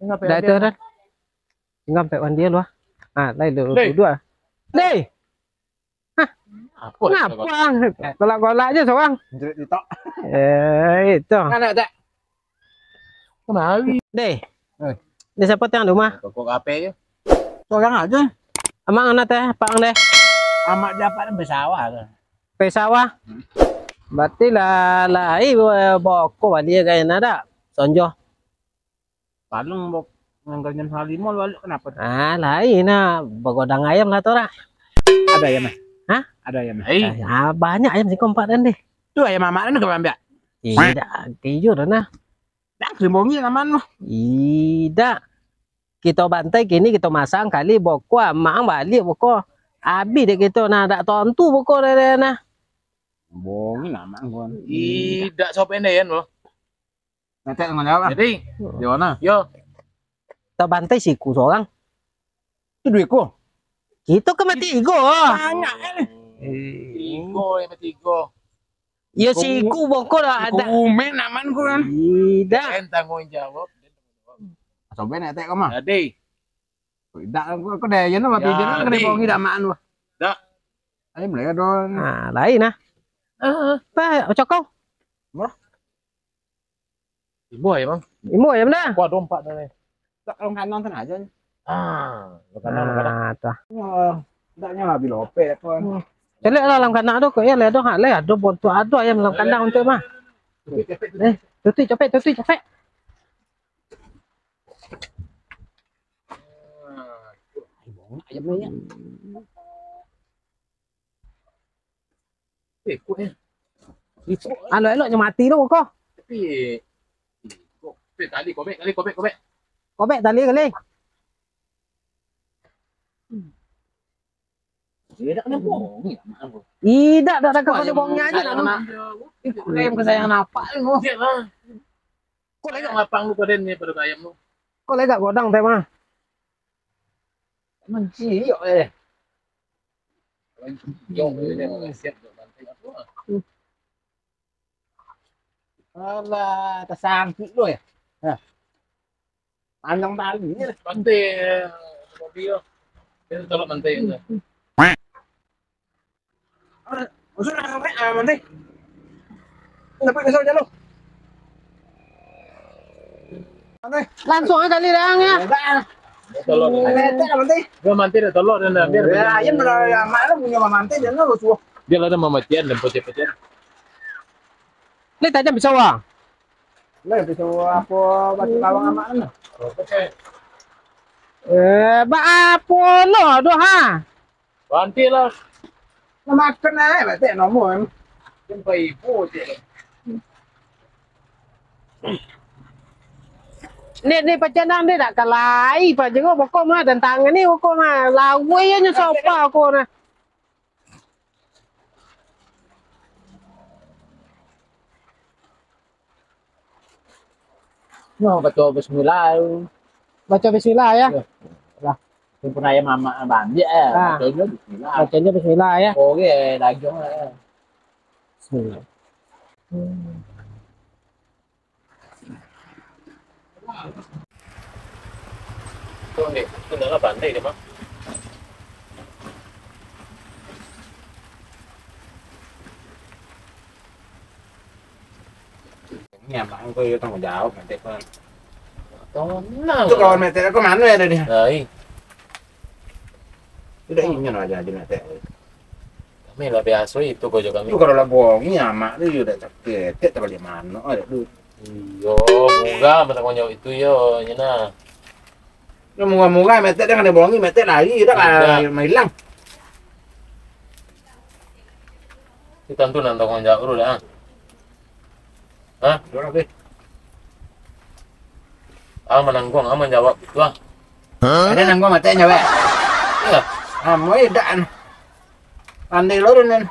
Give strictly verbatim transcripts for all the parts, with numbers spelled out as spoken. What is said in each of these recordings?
Dah itu, Dan. Tinggal pek mandi lu, ah. Ah, lai lu Deh. Duduk, ah. Deh. Hah? Apa Ngapa? Golak-golak je seorang. Jerit tu tak. Eh, itu. Mana tak? Kemari. Deh. Eh. Deh, siapa tiang di rumah? Pokok kape je. Seorang aja. Amang anak teh, pang deh. Amak dapat sampai sawah tu. Sampai sawah? Hmm. Berarti lah, lah, ai, boko balik gaya nak dak? Sonjo. Paling bok, nanggal jam salimo lu balik, kenapa tu? Ah, lain nah, bagodang ayam lah tu dah. Ada ayam, eh? Hah? Ada ayam, eh? Ai. Ah, banyak ayam siko empat dan deh. Tu ayam amak dan kau ambil? Tidak, tiyo dah nah. Dah, kelimbongi aman mah. Idak. Kito bantai kini, kito masang kali boko, amak balik boko. Abih dek kito nah, dak tontu boko dah, dah nah. Bongi amak kau. Idak sopen deh, Yan, bro. Netek tanggung jawab lah. Jadi, di mana? Yo. Tabantai siku seorang. Tu duo iko. Kito kan mati tigo. Banyak eh. Tigo yang mati tigo. Yo siku boko lah ada. Kumen aman ku kan. Tidak. Kan tanggung jawab. Coba netek kau mah. Jadi. Tidak kau dah ya no mati dia kan kena kau tidak aman wah. Dak. Ayo mulai dong. Ah, lain ah. Heeh. Apa cokong? Murah. Imbau ayam, Bang. Imbau ayam dah. Aku ada empat dah ni. Tak kalau kandang sana aja ni. Ah, lu kandang, lu kandang. Ah, tah. Oh, ndaknya habis lopek kan. Caliak lah dalam kandang tu, kok ya, lihat dong, hak leh, ado bontuk, ado ayam dalam kandang untuk mah. Eh, tutup, copek, tutup, copek. Ayam banyak. Eh, kuat eh. Elok-elok je mati tu ko. Tapi, eh, kobek tali, kobek tali, kobek, kobek. Kobek tali kali. Dia dah kena bongi lah, mak aku. Idak, dak, dak, kau kena bongi aja lah. Itu kau yang kesayangan apa ni, kau? Dia lah. Kau lega lapang lu padan ni pada ayam lu. Kau lega godang teh mah. Manciok eh. Alah, tersangkut tu ya. Nah. Panjang tali ni. Pantai, eh, mobil. Dia tolak pantai tu. Usul lah, Mek, ah, Manteh. Dapat kasar jalo. Manteh. Langsung aja kali dah, ya. Dah. Tolong. Ada etek lah, Manteh. Gua Manteh dah tolong dan dah, biar. Ya, ayam dah, ya, mak lah punya Manteh, jangan lu suah. Dia lah dah mamatian dan pecah-pecah. Ni tajam pisau ah. Ni pisau apa batu lawang amak kan? Eh, ba apa lo doh ha? Banti lah. Nak makan eh, batik nomor em. Sampai ibu je. Ni, ni pacanang dia nak kalai, pajango bokok mah, dan tangan ni bokok mah, lawai nyo sopa ko nah. Nyo baco bismillah. Baco bismillah ya. Yo. Lah. Sempurna ya mamak bandiak ya. Ah. Baconyo bismillah. Baconyo bismillah ya. Oke, dagiang lah ya. Bismillah. Hmm. Itu ndak lah pandai dia mah. Ini abang kau yo tanggung jawab nanti kau. Tenang. Itu kawan meter aku mana ya tadi? Lai. Udah ingat aja aja meter. Kami lah biasa itu kau juga kami. Itu kalau lah bongi amak tu yo dak sakit, tak balik mana ada tu. Iyo, murah mah tanggung jawab itu yo, nyena. Yo murah-murah metek dah kena bongi, metek lari dah lah mailang. Kita tu nang tanggung jawab dulu dah. Hah? Dulu habis. Ah, mananggung, ah, manjawab itu ah. Ada nanggung metek jawab. Iya. Ah, mau dak an. Pandai lo nen.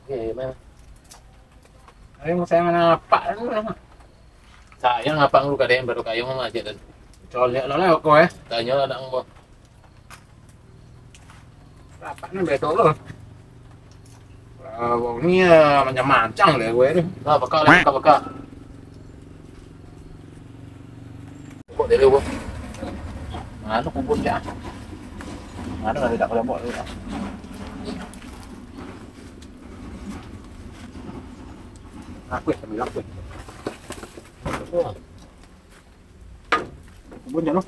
Oke, man. Ayo, saya mana apak ni? Sayang apak lu kadang baru kayu mah aja dan. Colek lo lah kau eh. Tanya lah dak kau. Apak ni betul lo. Abang ni, ah, mancang-mancang lah gue ni. Lah, baka lah, baka, baka. Kok dari gua? Mana kubun dia? Mana ada tak boleh buat dia? Aku sambil aku. Kubun je noh.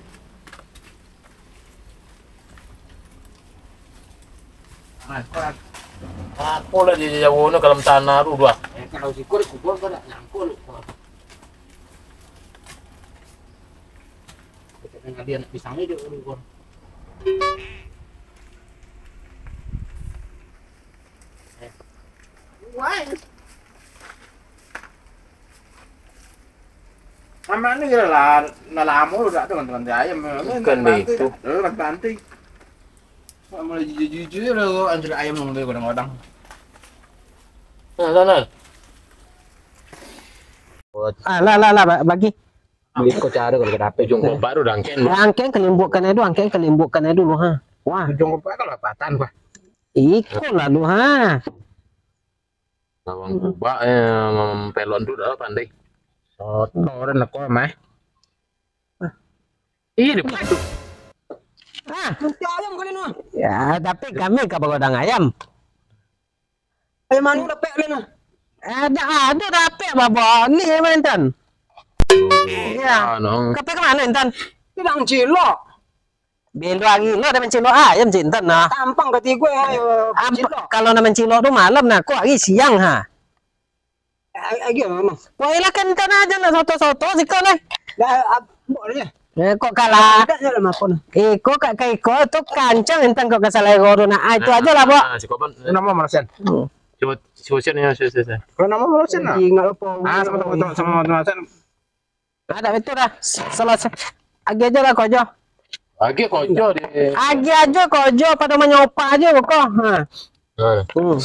Apo lah di jauah tu kalam tanah tu, duah. Eh, kalau siko di kubur kau dak nyangko lu. Kau cakap ngambil anak pisang ni dia dulu, kau. Eh. Why? Aman ni lah, lah, lah lamo lu dak tu, teman-teman ayam. Bukan begitu. Lu kan pantai. Mulai jujur-jujur lah, anjir ayam nang dia kadang-kadang. Nah, nah, nah. Ah, lah, lah, lah, ba-, bagi. Iko cara kalau ka dapek. Ujung kopak tu dah angkek. Angkek kalimbukkan itu, angkek kalimbukkan itu dulu, ha. Wah. Ujung kopak kalau patah, Pak. Iko lah tu, ha. Lawang kubak, eh, pelon tu dah pandai. Soto dan leko mah. Iya, dia bukan tu. Ah, nanti ayam kali ni. Ya, tapi kami ka bagodang ayam. Ayam mana dapek kali ni? Ada, ada dapek, Babo. Ni ayam Intan. Iya. Ah, no. Kape ke mana, Intan? Bilang cilok. Belo hari lo dah mancilok ayam, Cik Intan, nah. Tampang katigo, ayo, cilok. Kalau nak mancilok tu malam, nah. Kok hari siang, ha? A-, agi, Mamang. Wah, ilah kan Intan aja nak soto-soto siko, leh. Dah, ab-, buat aja. Eh, kok kalah? Agak je lah, maaf, nah. Eh, kok kak, kak iko tu kancang Intan kok ka salero tu, nah. Ah, itu aja lah, Bok. Ah, cukup, Bang. Nama Marsian? Hmm. Cuba, cuba sian ya, sian, sian, sian. Kalau nama Marsian, nah? Ingat apa? Ah, sama, sama, sama, sama, sama. Ada itu dah. Selesai. Agi aja lah kojo. Agi kojo deh. Agi aja kojo, pada manyopak aja kok. Ha. Ha. Hmm.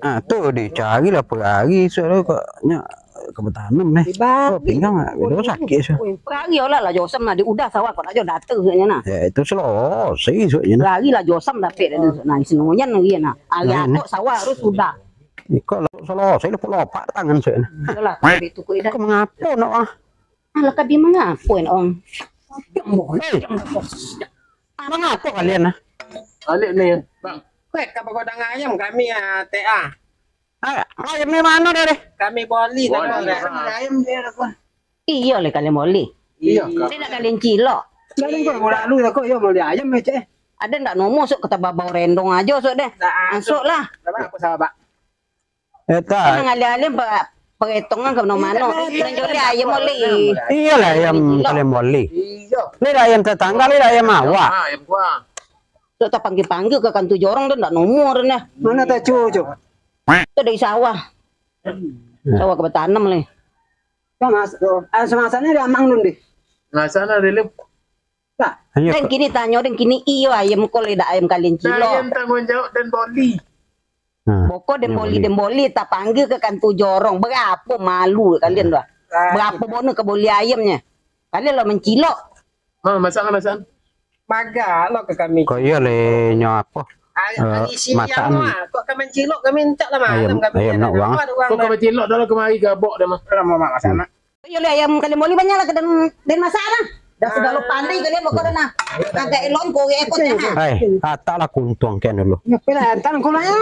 Ah, tu dicari lah per hari, esok tu kok nyak ka batanam nih. Oh, pinggang ah, beda sakit so. Oi, per hari lah, lah josam lah, di udah sawah kok nak jo data nya nah. Ya, itu selesai esoknya nah. Per hari lah josam dapek dah tu. Nah, isi nonyan lagi nah. Hari atok sawah harus sudah. Iko lah selesai lah, lopak tangan esoknya nah. Iyolah, tapi tu kok dah. Kok mangapo nak ah? Alah, ka bi mangapo, Ong? Hei! Mangapo kalian, ah? Balik ni, Bang. Weh, ka bagodang ayam kami, ah, Tek, ah. Ah, ayam ni mano dah, deh? Kami boli, Boli, tadi, ah. Ayam dia dah, Bang. Iyo leh, kalian boli. Iyo, Kak. Ni nak kalian cilok. Kalian kok lalu dah kok, yo, boli ayam, eh, Cek. Ada ndak nomo, sok ka tababau rendong aja, sok deh. Nah, masuk lah. Dah, Bang, apa salah, Bang? Eta. Kan nang alih-alih pa-, paretongan ka mano-mano. Nan joleh ayam oleh. Iyolah, ayam kalian boli. Iyo. Ni dah ayam tetangga, ni dah ayam awak. Ah, ayam gua. Tu tapanggia-panggia ka kantua jorong tu ndak nomor dah. Mano tacu, Cuk? Tu dari sawah. Sawah ka batanam leh. Kan mas-, ah, samasanyo di amang tu, deh. Samasanyo di lep. Tak. Ayo, dan kok. Kini tanyo, dan kini iyo ayam ko leh dak ayam kalian cilok. Nah, ayam tangguang jawab dan boli. Nah, boko den boli, den boli, tapanggia ka kantua jorong. Barapo malu kalian tu ah? Barapo bono ka boli ayamnyo? Kalian lah mancilok. Ha, masak lah, masak. Bagak lah ka kami. Kok iyo leh nyo apo? Ari, eh, ari siang masakan mah. Kok ka mancilok kami, encak lah malam kami. Ayam, ayam nak uang. Kok ka mancilok dah lah kamari gabok dah mah. Lamo mak masak nak. Iyo lah, ayam kalian boli banyak lah, ka den, den masak lah. Dah sagalo pandai kalian pokok dah nah. Agak elok, goreng ekor teh, ha. Hai, katak lah kuntuang kian dulu. Ngapo lah, antan kau lah, ya.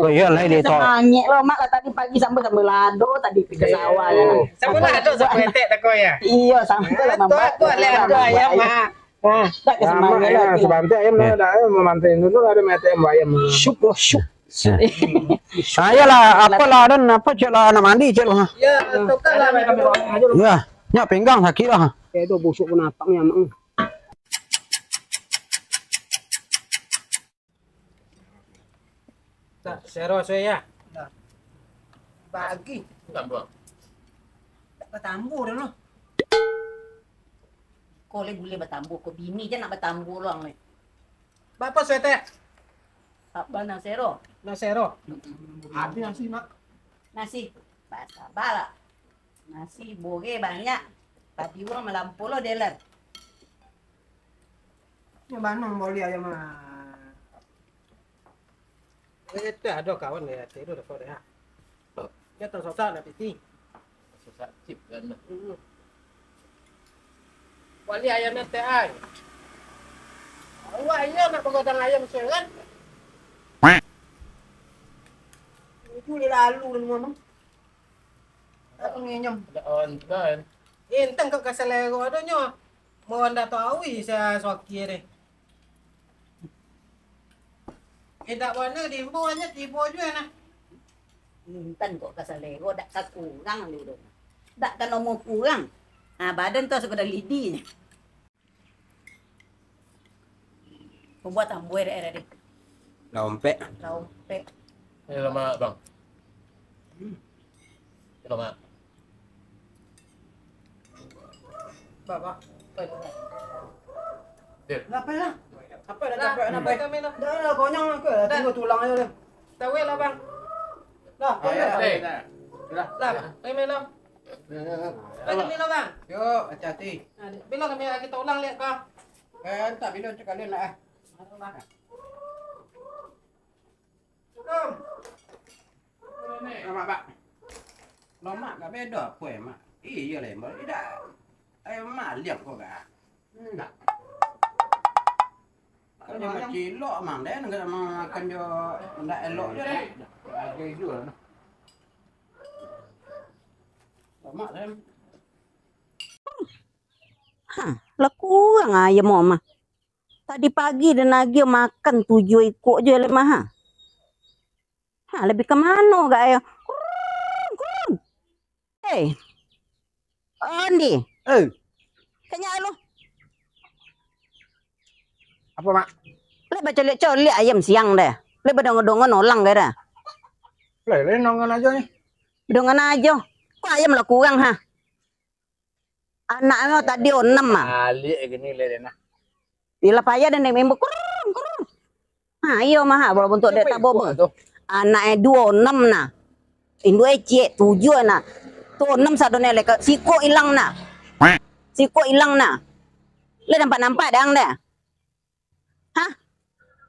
Oh, iyo lah, dia tu. Semangek lo, mak lah tadi pagi sampai, sampai lado tadi pi ka sawah, ya. Sampai lado, sampai etek tak kau, ya? Iyo, sampai lah, tu, nampak. Tu lah lado ayam, ha. Wah, tak ka semangek lah, ya. Sebantai ayam lah, dah, ayam mamantai dulu, ada mati ayam, ayam. Syuk, oh, syuk. Nah. Ayolah, apolah, Dan, apo, cek lah, nak mandi, cek lah. Ya, tukar lah, ya, nyak pinggang sakit lah. Eh, tu busuk pun apak ni, amak ni. Tak, sero suai ya. Dah. Bagi. Tambah. Tak bertambur dah, noh. Ko le bulih batambua, ko bini je nak batambua luang le. Bapa suai teh? Apa nan sero? Nan sero. Habis nasi, Mak. Nasi. Basabalah. Nasi boreh banyak. Tapi urang malampau lo dealer. Ni mano boli ayam, ah? Eh, teh ado kawan di ateh tu, dapat deh. Dia tahu susah nak piti. Susah cip kan. Hmm. Wali ayam nyo teh ai. Awak iyo nak bagadang ayam suai kan? Itu dia lalu dulu, Mamang. Aku nginyam. Ada awan juga kan. Intang kok ka salero adonyo. Mau anda tahu ih, saya soki deh. Indak bana diimbau, hanya tibo juo nah. Intan kok ka salero, dak ka kurang lu doh. Dak ka nomo kurang. Ha, badan tu asa ka lidi. Pembuat tambue dek tadi. Lompek. Lompek. Ini lama, Bang. Ini lama. Bapak. Dil. Lapeh lah. Apa dah capek nak pai? Dah lah, konyang aku lah. Dah. Tinggal tulang aja dah. Tahu lah, Bang. Dah, ah, ya, dah. Sudah. Lah, kami lah. Dah, kami lah, Bang. Yuk, hati-hati. Nah, bila kami lagi taulang lihat kau. Eh, entah bila cakap dia nak, eh. Assalamualaikum. Lomak, Pak. Lomak gak bedo apo, Mak? Iyo lah, Mak. Idak. Ayo, maliang ko gak. Ndak. Kalau nyo cilok, Mang, den, ndak makan jo ndak elok jo, den. Hargai juo lah, nah. Lomak, den. Ha, lah kurang ayam mah. Tadi pagi den agiah makan tujuah ikok je leh mah, ha. Ha, labiah ka mano gak ayam? Kurun, kurun. Hei. Andi. Eh. Kanyak lu. Apo, Mak? Lai bacoliak-coliak ayam siang deh. Lai badongan-dongan olang deh dah. Lai, lai dongan ajo ni. Dongan ajo. Kok ayam lah kurang, ha? Anaknyo tadi onam, ah. Baliak gini lai deh nah. Iyolah payah den, den maimbau, kurung, kurung. Ha, iyo mah, ha, walaupun tu dek taboba. Anak e duo, enam nah. Induak e ciek, tujuah nah. Tu enam sadonyo leko, sikok ilang nah. Sikok ilang nah. Lai nampak-nampak dang dah. Hah?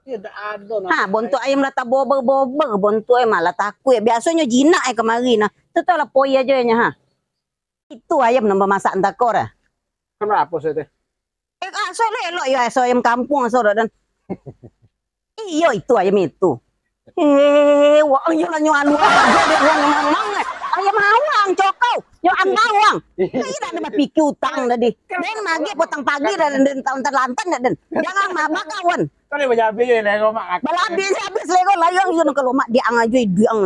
Iyo, dak ado nah. Ha, bontuak ayam lah taboba-boba, bontuak e malah takuik. Biasonyo jinak e kamari nah. Tu tu lah poi ajo nyo, ha. Itu ayam nan bamasak antako dah. Kan apo se teh? Eh, aso lo elok yo, aso ayam kampuang aso dak, dan. Iyo, itu ayam itu. Eh, wah, iyo lah nyo anu ajo dek wang mamang, eh. Ayam awang cokau, nyo angkau wang. Iyo dak ado bapikia utang tadi. Den mageh potang pagi dah, den lantan-lantan dah, den. Jangan mabak kawan. Kan bajabi je lego mak. Balabih se abih lego layang iyo kalau mak diang ajo diang.